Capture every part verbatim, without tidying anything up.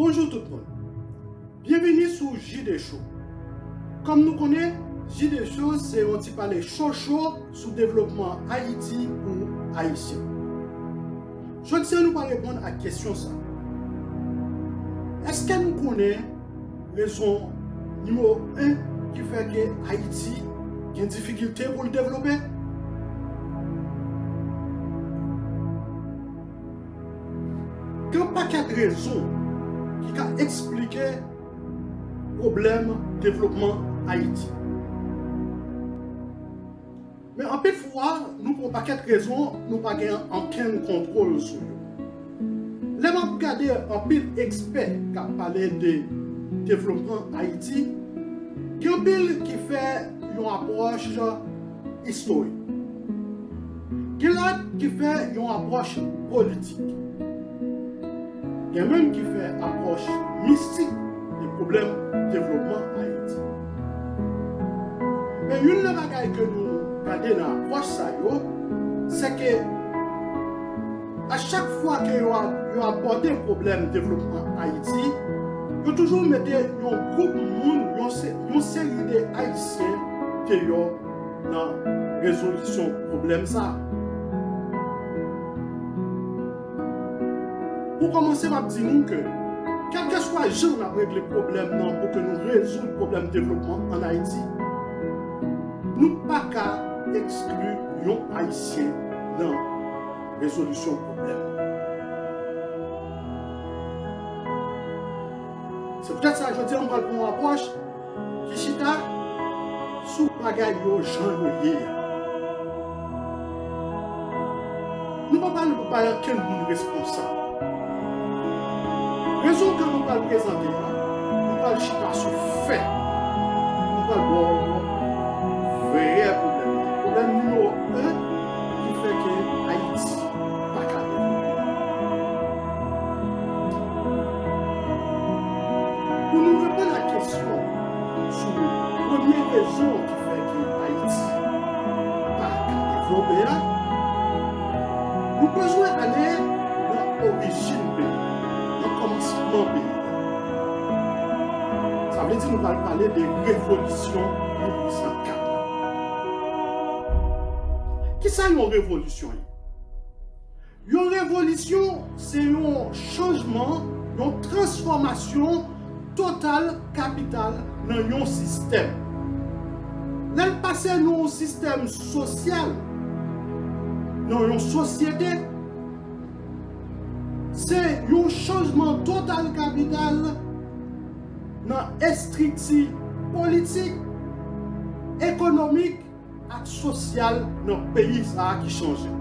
Bonjou tout moun. Byenvini sou J D Show. Kòm nou konnen, J D Show se yon ti pale cho cho sou devlopman Ayiti pou Ayisyen. Jodi a, nou pral reponn ak kesyon sa. Èske nou konnen rezon nimewo en ki fè ke Ayiti gen difikilte pou l devlope? Gen yon pakèt rezon ki ka eksplike pwoblèm devlopman Ayiti. Men anpil fwa, nou pran pakèt rezon, nou pa gen ankenn kontwòl sou yo. Lè m ap gade anpil ekspè k ap pale de devlopman Ayiti, gen anpil ki fè yon apwòch istorik. Gen lòt ki fè yon apwòch politik. Gen menm ki fè apwòch mistik de pwoblèm devlopman Ayiti. Men youn nan bagay ke nou gade nan apwòch sa yo, se ke a chak fwa ke yo a, yo abòde pwoblèm devlopman Ayiti, yo toujou mete yon gwoup moun, yon se, yon seri de Ayisyen deyò nan rezolisyon pwoblèm sa a. Pou kòmanse, m ap di nou ke, kèlkeswa jan n ap regle pwoblèm nan pou ke nou rezoud pwoblèm devlopman ann Ayiti, nou pa ka ekskli yon Ayisyen nan rezolisyon pwoblèm. Se poutèt sa, jodi a, m pral pran yon apwòch ki chita sou bagay yo jan yo ye a. Nou pa pale pou bay ankenn moun responsab. Rezon ke nou pral prezante a, nou pral chita sou fè. Nou pral ba w vrè pwoblèm nan. Pwoblèm nimewo en ki fè ke Ayiti pa ka devlope. Pou nou reponn ak kesyon sou premye rezon ki fè ke Ayiti pa ka devlope a, nou bezwen ale nan orijin peyi, nan kòmansman peyi a. Sa vle di nou pral pale de revolisyon mil uit san kat la. Kisa yon revolisyon ye? Yon revolisyon se yon chanjman, yon transfòmasyon total kapital nan yon sistèm. Lè l pase nan yon sistèm sosyal, nan yon sosyete, se yon chanjman total kapital nan estrikti politik, ekonomik, ak sosyal nan peyi sa a ki chanje.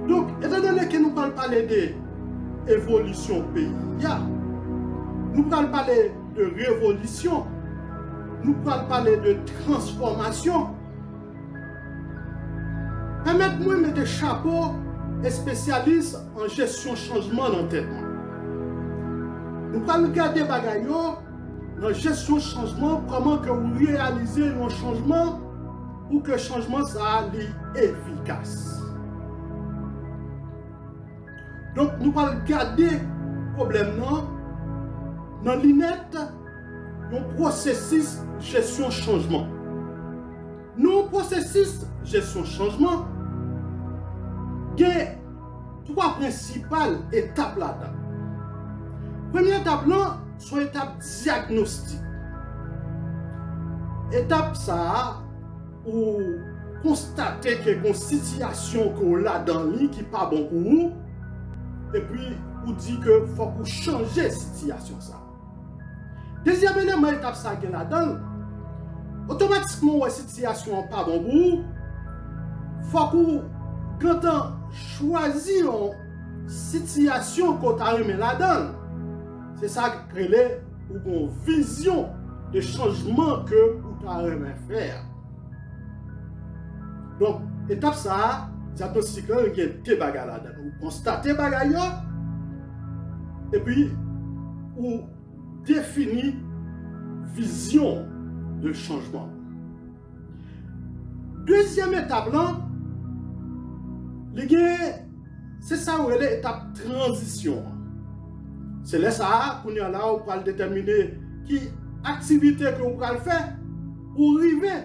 Donk, etandone ke nou pral pale de evolisyon peyi a, nou pral pale de revolisyon, nou pral pale de transfòmasyon, pèmèt mwen mete chapo espesyalis an jesyon chanjman nan tèt mwen. Nou pral gade bagay yo nan jesyon chanjman, kòman ke ou reyalize yon chanjman pou ke chanjman sa a li efikas. Donk, nou pral gade pwoblèm nan nan linèt yon pwosesis jesyon chanjman. Nan yon pwosesis jesyon chanjman, gen twa prensipal etap ladan. Premye etap lan, se yon etap dyagnostik. Etap sa a, ou konstate ke gen yon sitiyasyon ke w ladan li ki pa bon pou ou, epi ou di ke fòk ou chanje sitiyasyon sa a. Dezyèm eleman etap sa a gen ladan l, otomatikman ou wè sitiyasyon an pa bon pou ou, fòk ou gentan chwazi yon sitiyasyon ke w ta renmen ladan l. Se sa k rele ou gen yon vizyon de chanjman ke ou ta renmen fè a. Donk, etap sa a, dyagnostik lan, gen de bagay ladan l. Ou konstate bagay yo, epi ou defini vizyon de chanjman. Dezyèm etap lan, li gen Se sa yo rele etap tranzisyon an. Se lè sa a, kounye a la, ou pral detèmine ki aktivite ke ou pral fè pou rive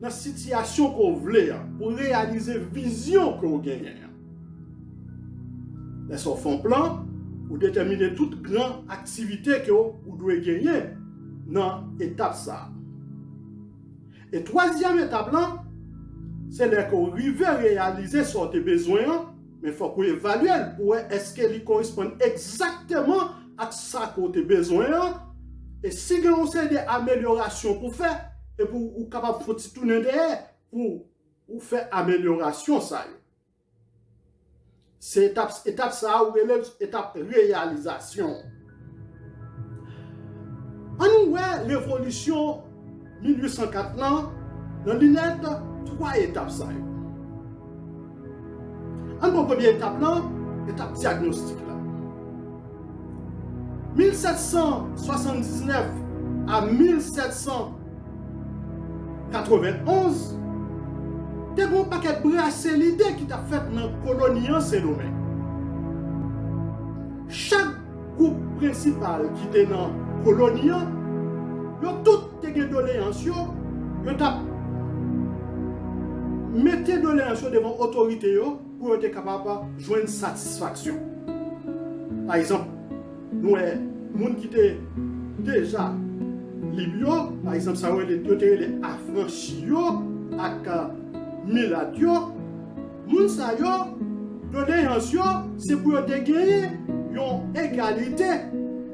nan sitiyasyon ke w vle an, pou reyalize vizyon ke w genyen an. Lè sa w fè yon plan, ou detèmine tout gran aktivite ke w, ou dwe genyen nan etap sa a. E twazyèm etap lan, se lè ke w rive reyalize sa w te bezwen an, men fòk ou evalye l pou wè èske li koresponn egzakteman ak sa ke w te bezwen an, e si gen yon seri de amelyorasyon pou fè, epi w kapab fè yon ti tounen dèyè pou ou fè amelyorasyon sa yo. Se etap, etap sa a, ou rele l etap reyalizasyon. Ann nou wè revolisyon mil uit san kat lan nan linèt twa etap sa yo. Ann pran premye etap lan, etap dyagnostik la. Mil sèt san swasanndiznèf a mil sèt san katrevenonz, te gen yon pakèt brase lide ki t ap fèt nan koloni an Sendomeng. Chak gwoup prensipal ki te nan koloni an, yo tout te gen doleyans yo, yo t ap mete doleyans yo devan otorite yo pou yo te kapab jwenn satisfaksyon. Pa egzanp, nou wè moun ki te deja lib yo, pa egzanp, sa yo rele, yo te rele afranchi yo ak, uh, milat yo, moun sa yo, doleyans yo, se pou yo te genyen yon egalite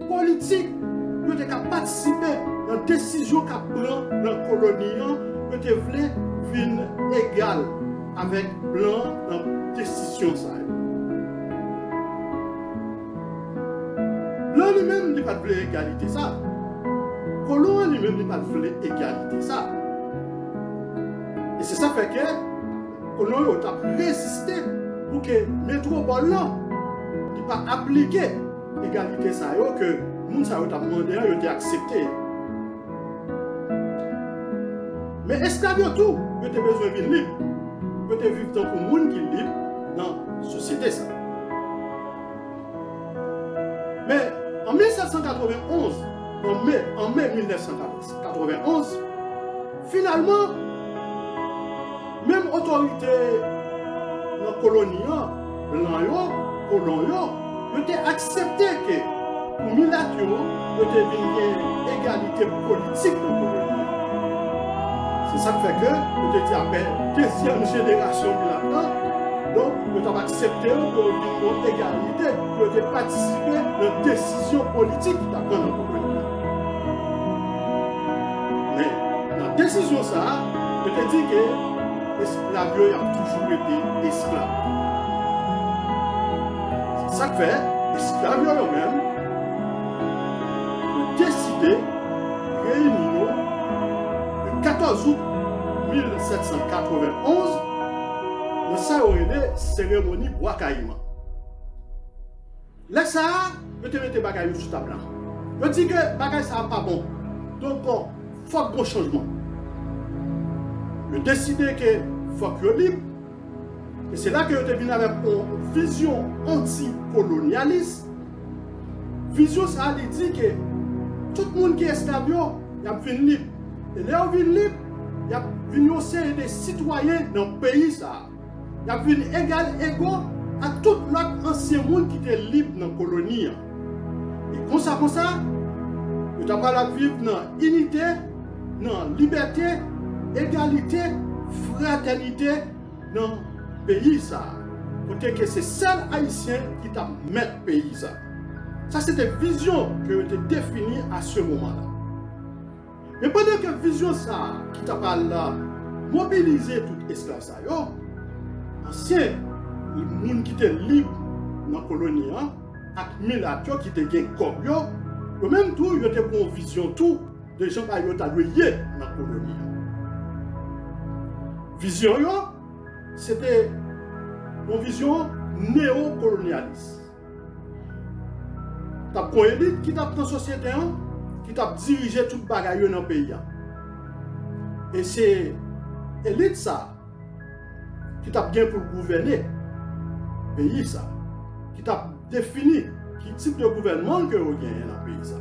politik. Yo te ka patisipe nan desizyon k ap pran nan koloni an. Yo te vle vin egal avèk blan nan desizyon sa yo. Blan li menm, li pa t vle egalite sa. Kolon an li menm, li pa t vle egalite sa. E se sa fè ke kolon yo t ap reziste pou ke metwopòl lan li pa aplike egalite sa yo ke moun sa yo t ap mande an, yo te aksepte. Men esklav yo tou, yo te bezwen vin lib. Yo te viv tankou moun ki lib nan sosyete sa. Men, an mil sèt san katrevenonz, an me, an me mil nèf san katrevenonz, finalman, menm otorite nan koloni an, blan yo, kolon yo, yo te aksepte ke pou milat yo, yo te vin gen egalite politik nan koloni an. Se sa k fè ke yo te di apre dezyèm jenerasyon milat lan, donk, yo t ap aksepte yo pou yo vin yon egalite, pou yo te patisipe nan desizyon politik ki t ap pran nan koloni an. Men, nan desizyon sa a, yo te di ke esklav yo, y ap toujou rete esklav. Se sa k fè, esklav yo, yo menm, yo deside reyini yo le katòz out mil sèt san katrevenonz nan sa yo rele seremoni Bwa Kayiman. Lè sa a, yo te mete bagay yo sou tab la. Yo di ke bagay sa a pa bon. Donk, fòk gon chanjman. Yo deside ke fòk yo lib. E se la ke yo te vin avèk yon vizyon antikolonyalis. Vizyon sa a, li di ke tout moun ki esklav yo, y ap vin lib. E lè yo vin lib, y ap vin yon seri de sitwayen nan peyi sa a. Y ap vin egal ego ak tout lòt ansyen moun ki te lib nan koloni an. E konsa, konsa, yo ta pral ap viv nan inite, nan libète, egalite, fratènite nan peyi sa a, kote ke se sèl Ayisyen ki t ap mèt peyi sa a. Sa se te vizyon ke yo te defini a se moman la. Men pandan ke vizyon sa a ki ta pral mobilize tout esklav sa yo, ansyen moun ki te lib nan koloni an, ak milat yo ki te gen kòb yo, yo menm tou, yo te gen yon vizyon tou de jan bagay yo ta dwe ye nan koloni an. Vizyon yo, se te yon vizyon neyokolonyalis. T ap gen yon elit ki t ap nan sosyete an, ki t ap dirije tout bagay yo nan peyi an. E se elit sa a ki t ap gen pou l gouvène peyi sa a. ki t ap defini ki tip de gouvènman ke yo genyen nan peyi sa.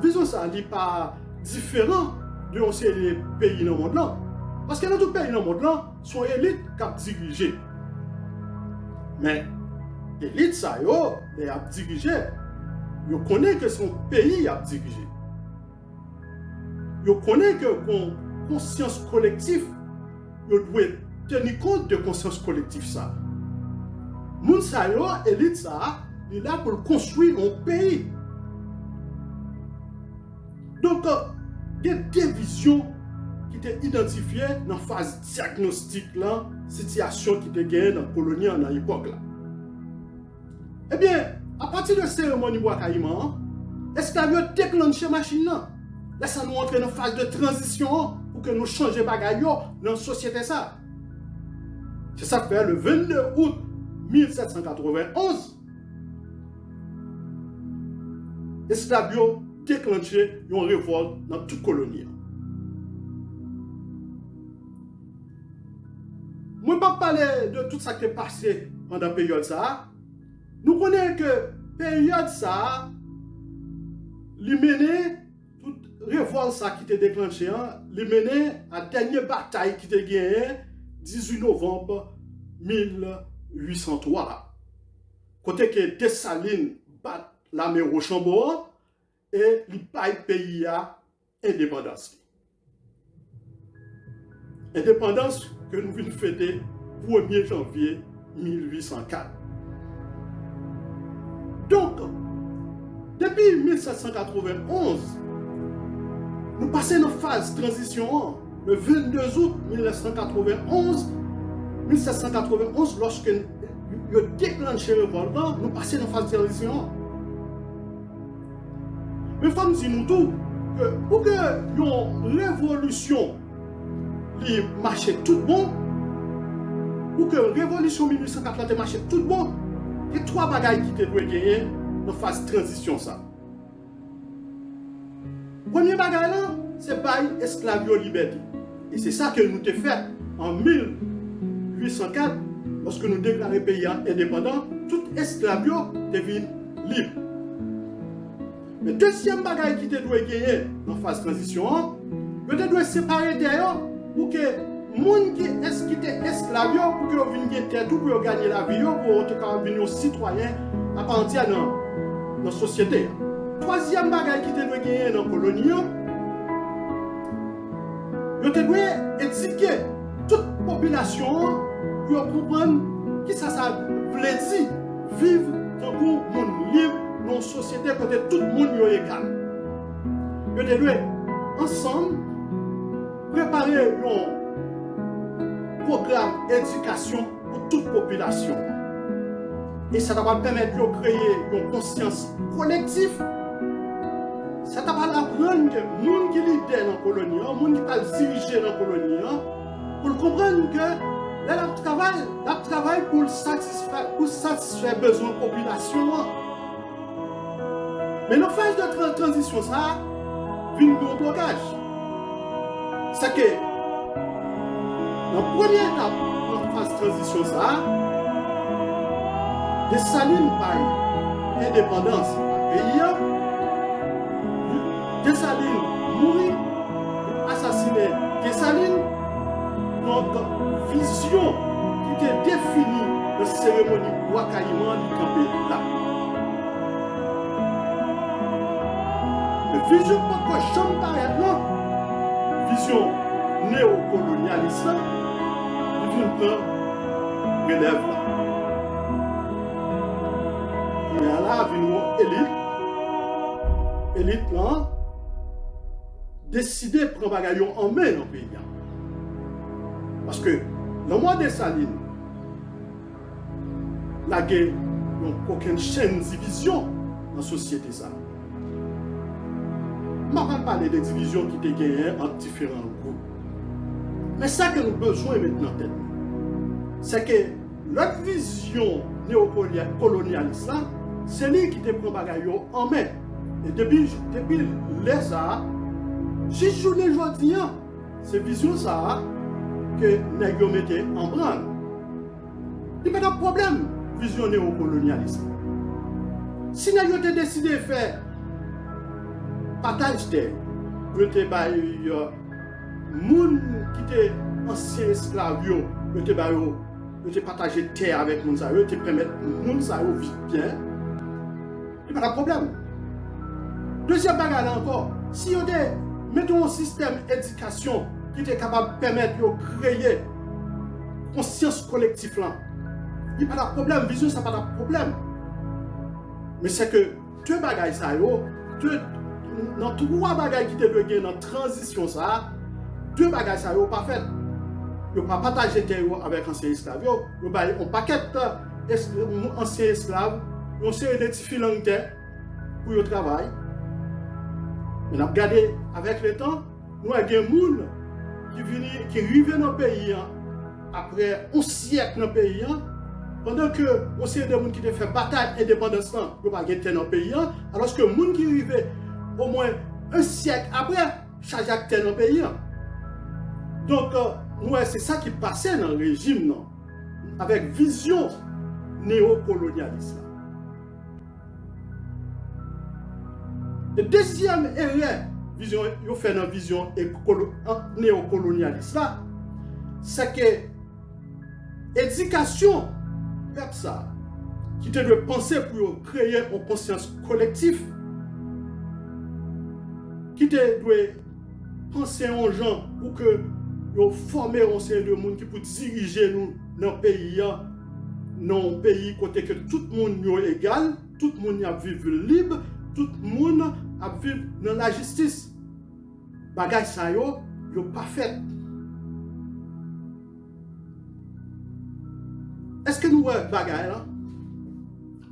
Vizyon sa, li pa diferan de yon seri de peyi nan mond lan. Paske nan tout peyi nan mond lan, se yon elit k ap dirije. Men, elit sa yo, lè y ap dirije, yo konnen ke se yon peyi y ap dirije. Yo konnen ke gon konsyans kolektif, yo dwe teni kont de konsyans kolektif sa. Moun sa yo, elit sa, li la pou l konstwi yon peyi. Donk, gen de vizyon ki te idantifye nan faz dyagnostik lan, sitiyasyon ki te genyen nan koloni an nan epòk la. Ebyen, apati de seremoni Bwa Kayiman an, esklav yo deklanche machin nan. Lè sa nou antre nan faz de tranzisyon an pou ke nou chanje bagay yo nan sosyete sa. Se sa k fè le vennde out mil sèt san katrevenn onz, esklav yo deklanche yon revòlt nan tout koloni an. Mwen p ap pale de tout sa k te pase pandan peryòd sa a. Nou konnen ke peryòd sa a, li mennen tout revòlt sa ki te deklanche an, li mennen a dènye batay ki te genyen dizuit novanm mil uit san twa, kote ke Desalin bat lame Wochanbo an e li bay peyi a endepandans li. Endepandans ke nou vin fete premye janvye mil uit san kat. Donk, depi mil sèt san katrevenn onz, nou pase nan faz tranzisyon an. Le vennde out mil nèf san katrevenn onz, mil sèt san katrevenn onz, lòske yo deklanche revòlt lan, nou pase nan faz tranzisyon an. Men fò m di nou tou ke pou ke yon revolisyon li mache tout bon, pou ke revolisyon mil uit san kat la te mache tout bon, gen twa bagay ki te dwe genyen nan faz tranzisyon sa. Premye bagay la, se bay esklav yo libète. E se sa ke nou te fè an mil uit san kat, lòske nou deklare peyi a endepandan, tout esklav yo te vin lib. Men dezyèm bagay ki te dwe genyen nan faz tranzisyon an, yo te dwe separe tè yo pou ke moun ki es-, ki te esklav yo, pou ke yo vin gen tè tou, pou yo ganye lavi yo, pou yo te kapab vin yon sitwayen apaantyè nan, nan sosyete a. Twazyèm bagay ki te dwe genyen nan koloni an, yo te dwe edike tout popilasyon an pou yo konprann kisa sa vle di viv tankou moun lib nan yon sosyete kote tout moun yo egal. Yo te dwe ansanm prepare yon pwogram edikasyon pou tout popilasyon an. E sa ta pral pèmèt yo kreye yon konsyans kolektif. Sa ta pral aprann ke moun ki lidè nan koloni an, moun ki pral dirije nan koloni an, pou l konprann ke lè l ap travay, l ap travay pou l satisfè, pou satisfè bezwen popilasyon an. Men nan faz de tran-, tranzisyon sa a, vin gen yon blokaj. Sèke nan premye etap nan faz tranzisyon sa a, Desalin bay endepandans a peyi a. Desalin mouri, yo asasinen Desalin. Donk, vizyon ki te defini nan seremoni Bwa Kayiman an, li kanpe la. Men vizyon k poko janm parèt lan, vizyon neyokolonyalis lan, li vin pran relèv la. Kounye a la, vin yon elit. Elit lan deside pran bagay yo an men nan peyi a. Paske lanmò Desalin lage yon kokennchenn divizyon nan sosyete sa. M pa pral pale de divizyon ki te genyen ant diferan gwoup. Men sa ke nou bezwen met nan tèt nou, se ke lòt vizyon neyokolonyalis la, se li ki te pran bagay yo an men. E depi, depi lè sa a, jis jounen jodi a, se vizyon sa a ke nèg yo mete an brann. Li pa t ap pwoblèm vizyon neyokolonyalis la. Si nèg yo te deside fè pataj tè, yo te bay, euh, moun ki te ansyen esklav yo, yo te ba yo, yo te pataje tè avèk moun sa yo, yo te pèmèt moun sa yo viv byen, li pa t ap pwoblèm. Dezyèm bagay la ankò, si yo te mete yon sistèm edikasyon ki te kapab pèmèt yo kreye konsyans kolektif lan, li pa t ap pwoblèm, vizyon sa pa t ap pwoblèm. Men se ke de bagay sa yo, de, nan twa bagay ki te dwe gen nan tranzisyon sa a, de bagay sa yo pa fèt. Yo pa pataje tè yo avèk ansyen esklav yo. Yo bay yon pakèt es-, ansyen esklav yon seri de ti filang tè pou yo travay. Men n ap gade avèk letan, nou wè gen moun ki vini, ki rive nan peyi an apre yon syèk nan peyi an, pandan ke yon seri de moun ki te fè batay endepandans lan, yo pa gen tè nan peyi an, alòske moun ki rive omwen yon syèk apre, chaje ak tè nan peyi an. Donk, euh, nou wè se sa ki pase nan rejim nan, avèk vizyon neyokolonyalis la. E dezyèm erè vizyon, yo fè nan vizyon ekolo-, an, neyokolonyalis la, se ke edikasyon pèp sa a, ki te dwe panse pou yo kreye yon konsyans kolektif, ki te dwe panse yon jan pou ke yo fòme yon seri de moun ki pou dirije nou nan peyi an, nan yon peyi kote ke tout moun yo egal, tout moun y ap viv lib, tout moun ap viv nan lajistis. Bagay sa yo, yo pa fèt. Èske nou wè bagay la?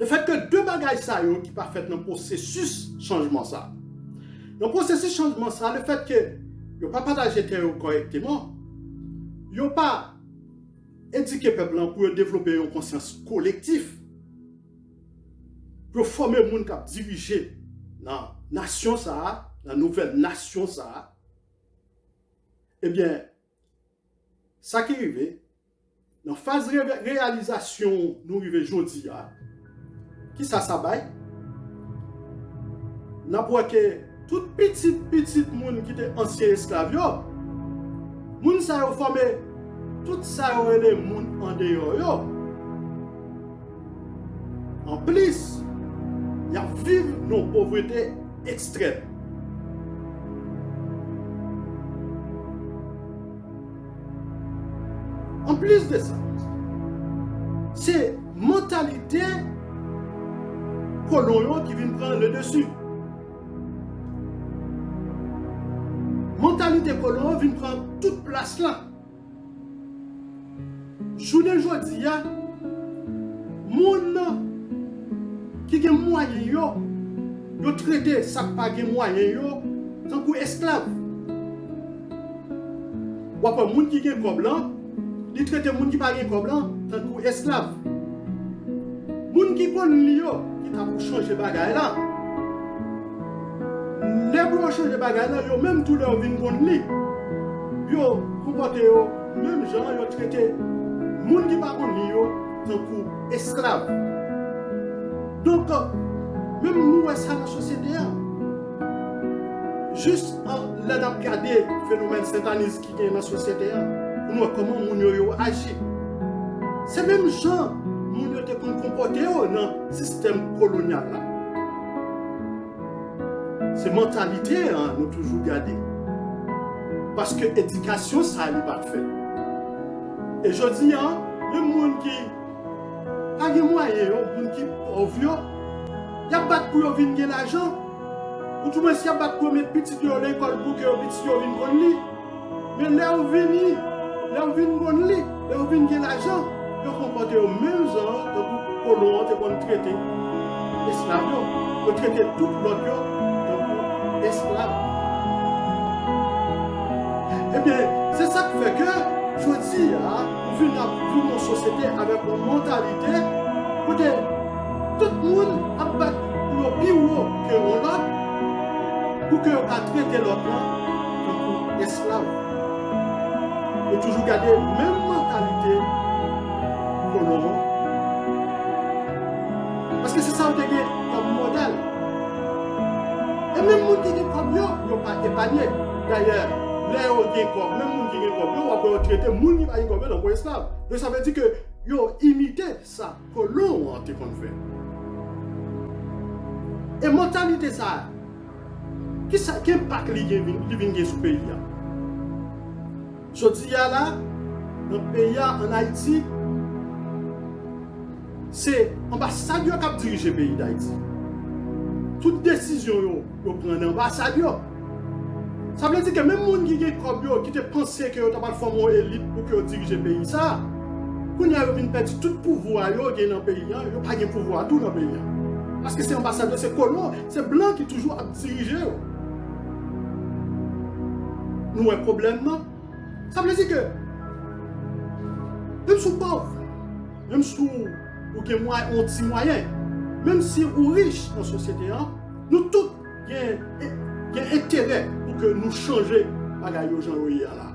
Lefètke de bagay sa yo ki pa fèt nan pwosesis chanjman sa. Nan pwosesis chanjman sa, lefètke yo pa pataje tè yo kòrèkteman, yo pa edike pèp lan pou yo devlope yon konsyans kolektif, pou yo fòme moun k ap dirije nan nasyon sa a, nan nouvèl nasyon sa a, ebyen, sa ki rive, nan faz re-, reyalizasyon nou rive jodi a, kisa sa bay? N ap wè ke tout pitit pitit moun ki te ansyen esklav yo, moun sa yo fòme tout sa yo rele moun andeyò yo. Anplis, y ap viv nan yon povrete ekstrèm. Anplis de sa, se mantalite kolon yo ki vin pran le dessus. Mantalite kolon yo vin pran tout plas la. Jounen jodi a, moun ki gen mwayen yo, yo trete sa k pa gen mwayen yo tankou esklav. W ap wè moun ki gen kòb lan, li trete moun ki pa gen kòb lan tankou esklav. Moun ki konn li yo, ki ta pou chanje bagay la. Lè pou yo chanje bagay la, yo menm tou lè yo vin konn li, yo konpòte yo menm jan yo trete moun ki pa konn li yo tankou esklav. Donk, menm nou wè sa nan sosyete a. Jis an, lè n ap gade fenomèn satanis ki gen nan sosyete a, pou n wè kòman moun yo, yo aji. Se menm jan moun yo te konn konpòte yo nan sistèm kolonyal la. Se mantalite a nou toujou gade. Paske edikasyon sa a li pa t fèt. E jodi a, menm moun ki pa gen mwayen yo, moun ki pòv yo, y ap bat pou yo vin gen lajan. Ou toumwens y ap bat pou yo met pitit yo lekòl pou ke yo pitit yo vin konn li. Men lè yo vini, lè yo vin konn li, lè yo vin gen lajan, yo konpòte yo menm jan tankou kolon an te konn trete esklav yo. Yo trete tout lòt yo tankou esklav. Ebyen, se sa k fè ke jodi a, nou vin ap viv nan sosyete avèk yon mantalite kote tout moun ap bat pou yo pi wo ke yon lòt, pou ke yo ka trete lòt lan tankou esklav. Yo toujou gade menm mantalite kolon an. Paske se sa yo te gen kòm modèl. E menm moun ki gen kòb yo, yo pa epanye. Dayè, lè yo gen kòb, menm moun ki gen kòb yo, w ap wè yo trete moun ki pa gen kòb yo tankou esklav. Donk sa vle di ke yo imite sa kolon an te konn fè. E mantalite sa a, kisa, ki enpak li gen vin, li vin gen sou peyi a? Jodi a la, nan peyi a, ann Ayiti, se anbasad yo k ap dirije peyi Dayiti. Tout desizyon yo, yo pran nan anbasad yo. Sa vle di ke menm moun ki gen kòb yo, ki te panse ke yo ta pral fòme yon elit pou ke yo dirije peyi sa a, kounye a yo vin pèdi tout pouvwa yo gen nan peyi a, yo pa gen pouvwa tou nan peyi a. Paske se anbasad yo, se kolon, se blan ki toujou ap dirije yo. Nou wè pwoblèm nan? Sa vle di ke, menm si w pòv, menm si w gen mwa-, yon ti mwayen, menm si ou rich nan sosyete an, nou tout gen, gen enterè pou ke nou chanje bagay yo jan yo ye a la.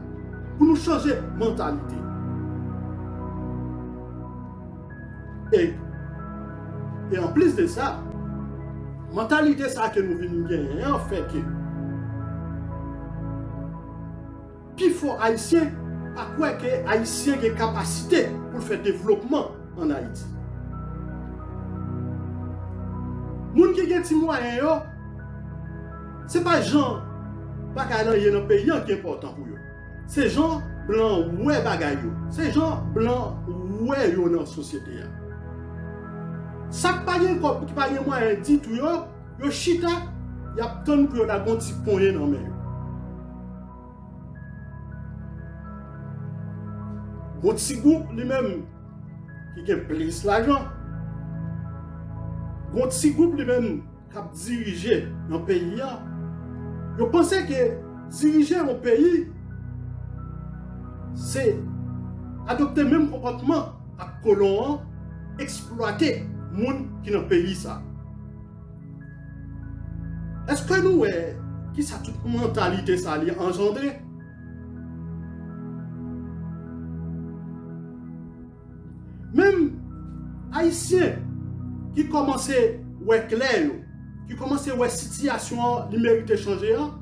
Pou nou chanje mantalite. E, e anplis de sa, mantalite sa ke nou vin genyen an fè ke pifò Ayisyen pa kwè ke Ayisyen gen kapasite pou l fè devlopman ann Ayiti. Moun ki gen ti mwayen yo, se pa jan bagay lan ye nan peyi an ki enpòtan pou yo. Se jan blan an wè bagay yo. Se jan blan an wè yo nan sosyete a. Sa k pa gen kòb, ki pa gen mwayen ditou yo, yo chita, y ap tann pou yo lage yon ti ponyen nan men yo. Gon ti gwoup li menm ki gen plis lajan. Gon ti gwoup li menm k ap dirije nan peyi a. Yo panse ke dirije yon peyi, se adopte menm konpòtman ak kolon an, eksplwate moun ki nan peyi sa. Èske nou wè kisa tout mantalite sa li anjandre? Menm Ayisyen ki kòmanse wè klè yo, ki kòmanse wè sitiyasyon an li merite chanje an,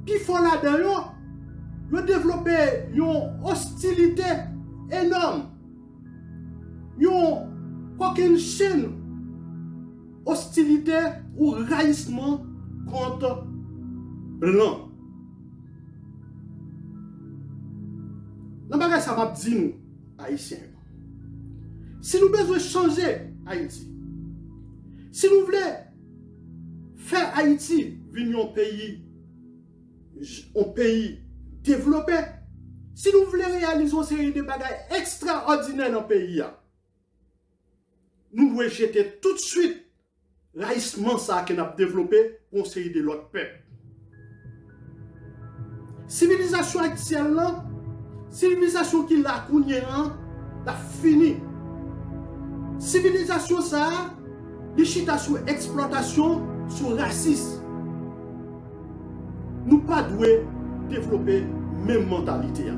pifò ladan yo, yo devlope yon ostilite enòm, yon kokennchenn ostilite ou rayisman kont blan. Nan bagay sa, m ap di nou, Ayisyen yo, si nou bezwen chanje Ayiti, si nou vle fè Ayiti vin yon peyi, yon peyi devlope, si nou vle reyalize yon seri de bagay ekstraòdinè nan peyi a, nou dwe jete tout swit rayisman sa a ke n ap devlope pou yon seri de lòt pèp. Sivilizasyon aktyèl lan, sivilizasyon ki la kounye a, l ap fini. Sivilizasyon sa a, li chita sou eksplwatasyon, sou rasis. Nou pa dwe devlope menm mantalite a.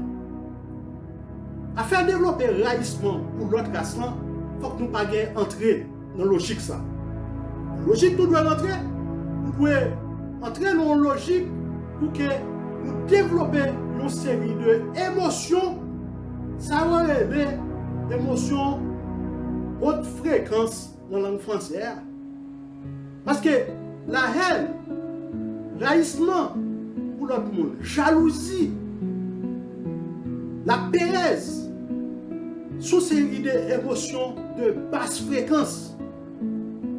Afè devlope rayisman pou lòt ras lan, fòk nou pa gen antre nan lojik sa. Lojik nou dwe rantre, nou dwe antre nan yon lojik pou ke nou devlope yon seri de emosyon, sa yo rele emosyon haute fréquence nan lang fransè a. Paske lahèn, rayisman pou lòt moun, jalouzi, laperèz, se yon seri de emosyon de bas frekans.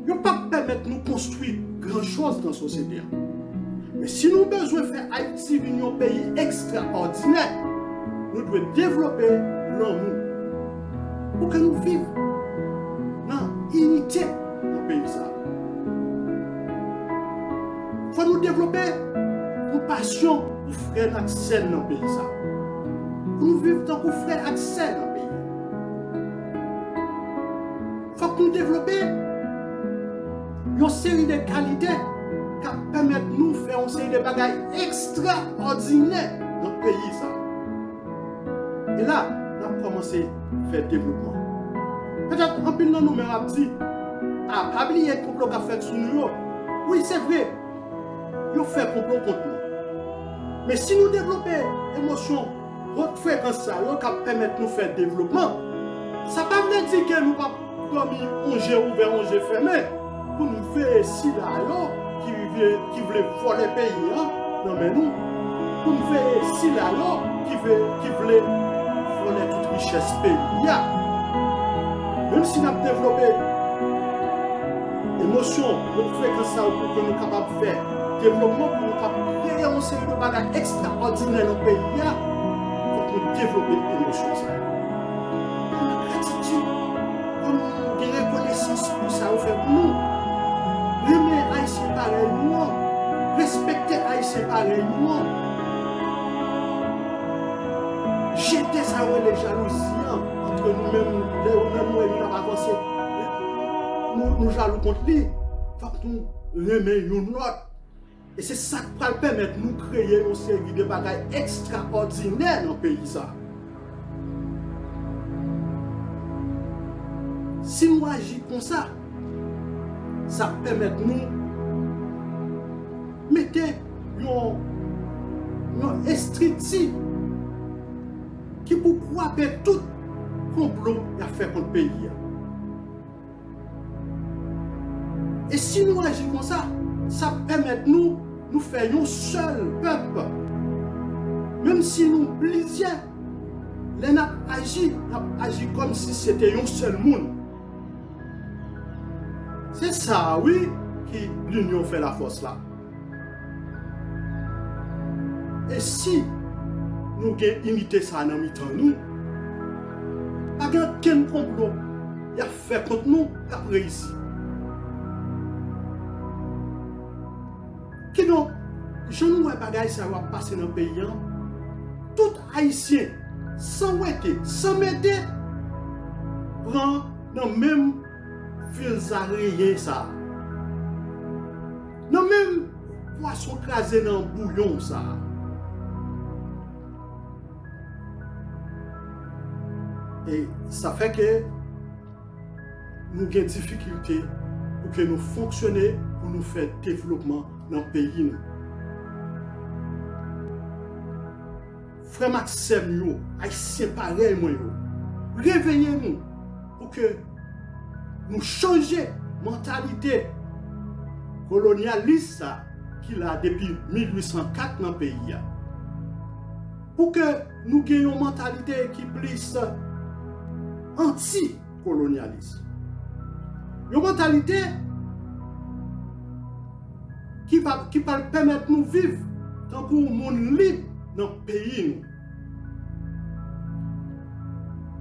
Yo p ap pèmèt nou konstwi gran choz nan sosyete a. Men si nou bezwen fè Ayiti vin yon peyi ekstraòdinè, nou dwe devlope lanmou pou ke nou viv nan inite nan peyi sa. Fò nou devlope konpasyon pou frè n ak sè n nan peyi sa. Pou nou viv tankou frè ak sè nan peyi. Fòk nou devlope yon seri de kalite k ap pèmèt nou fè yon seri de bagay ekstraòdinè nan peyi sa. E la, n ap kòmanse fè devlopman. Petèt anpil nan nou menm ap di, a, Pa bliye konplo k ap fèt sou nou yo. Wi, se vre, yo fè konplo kont nou. Men si nou devlope emosyon wot frekans sa yo k ap pèmèt nou fè devlopman, sa pa vle di ke nou p ap dòmi yon je ouvè, yon je fèmen, pou n veye sila yo ki vle, ki vle vòlè peyi an nan men nou, pou n veye sila yo ki vle, ki vle vòlè tout richès peyi a. Menm si n ap devlope emosyon, wot frekans sa yo pou ke nou kapab fè devlopman, pou nou kapab kreye yon seri de bagay ekstraòdinè nan peyi a, fòk nou devlope emosyon sa yo. Kòm gratitid, kòm gen rekonesans pou sa yo fè pou nou. Renmen Ayisyen parèy nou an, respekte Ayisyen parèy nou an. Jete sa yo rele jalouzi an antre nou menm, lè yo menm nou ap avanse. Nou, nou jalou kont li. Fòk nou renmen youn lòt. E se sa k pral pèmèt nou kreye yon seri de bagay ekstraòdinè nan peyi sa. Si nou aji konsa, sa pèmèt nou mete yon, yon estrikti ki pou kwape tout konplo y ap fè kont peyi a. E si nou aji konsa, sa ap pèmèt nou, nou fè yon sèl pèp. Menm si nou plizyè, lè n ap aji, n ap aji kòmsi se te yon sèl moun. Se sa a, wi, ki linyon fè lafòs la. E si nou gen inite sa a nan mitan nou, pa gen okenn konplo y ap fè kont nou k ap reyisi. Kidonk, jan nou wè bagay sa yo ap pase nan peyi an, tout Ayisyen, san wete, san mete, pran nan menm fil zareyen sa a, nan menm pwason kraze nan bouyon sa a. E sa fè ke nou gen difikilte pou ke nou fonksyone, pou nou fè devlopman nan peyi nou. Frè m ak sè m yo, Ayisyen parèy mwen yo, reveye nou pou ke nou chanje mantalite kolonyalis sa ki la depi mil uit san kat nan peyi a. Pou ke nou gen yon mantalite ki plis anti-kolonyalis. Yon mantalite ki va, ki pral pèmèt nou viv tankou moun lib nan peyi nou.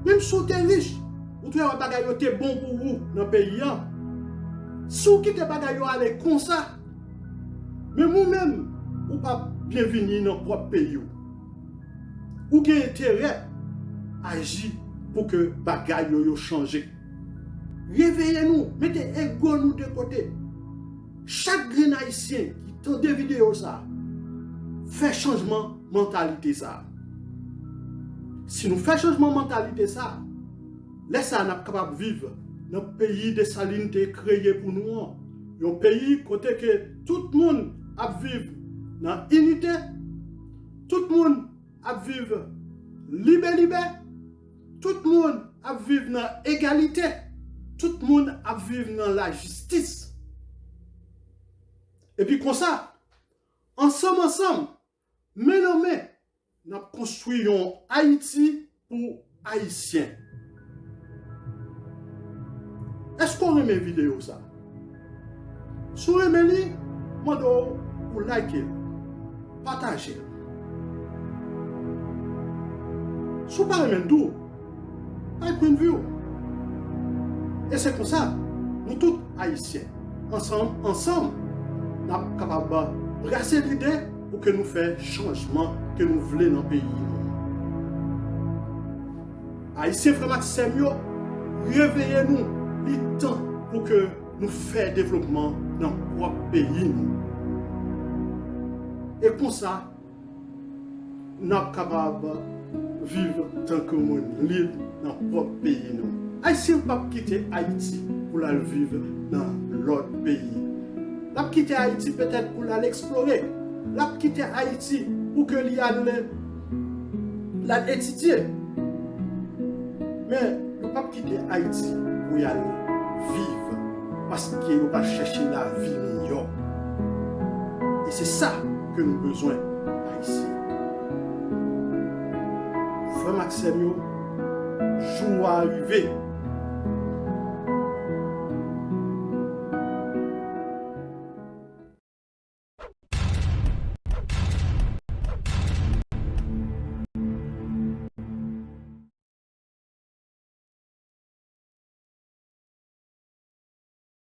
Menm si w te rich, ou te wè bagay yo te bon pou ou nan peyi an. Si w kite bagay yo ale konsa, menm ou menm, ou p ap byenvini nan pwòp peyi w. Ou gen enterè aji pou ke bagay yo, yo chanje. Reveye nou, mete ego nou de kote. Chak grenn Ayisyen ki tande videyo sa a, fè chanjman mantalite sa a. Si nou fè chanjman mantalite sa a, lè sa a n ap kapab viv nan peyi Desalin te kreye pou nou an. Yon peyi kote ke tout moun ap viv nan inite, tout moun ap viv libe libe, tout moun ap viv nan egalite, tout moun ap viv nan lajistis. Epi konsa, ansanm ansanm, men nan men, n ap konstwi yon Ayiti pou Ayisyen. Èske w renmen videyo sa? Si w renmen li, mande w pou like l, pataje l. Si w pa renmen l tou, bay pwennvi w. E se konsa, nou tout Ayisyen, ansanm, ansanm, n ap kapab brase lide pou ke nou fè chanjman ke nou vle nan peyi nou. Ayisyen, frè m ak sè m yo, reveye nou, li tan pou ke nou fè devlopman nan pwòp peyi nou. E konsa, n ap kapab viv tankou moun lib nan pwòp peyi nou. Ayisyen p ap kite Ayiti. pou l al viv nan lòt peyi. L ap kite Ayiti petèt pou l al eksplore. L ap kite Ayiti pou ke li al, l al etidye. Men, yo p ap kite Ayiti pou y al viv, paske yo pral chèche lavi miyò. E se sa ke nou bezwen, Ayisyen. Frè m ak sè m yo, jou a rive.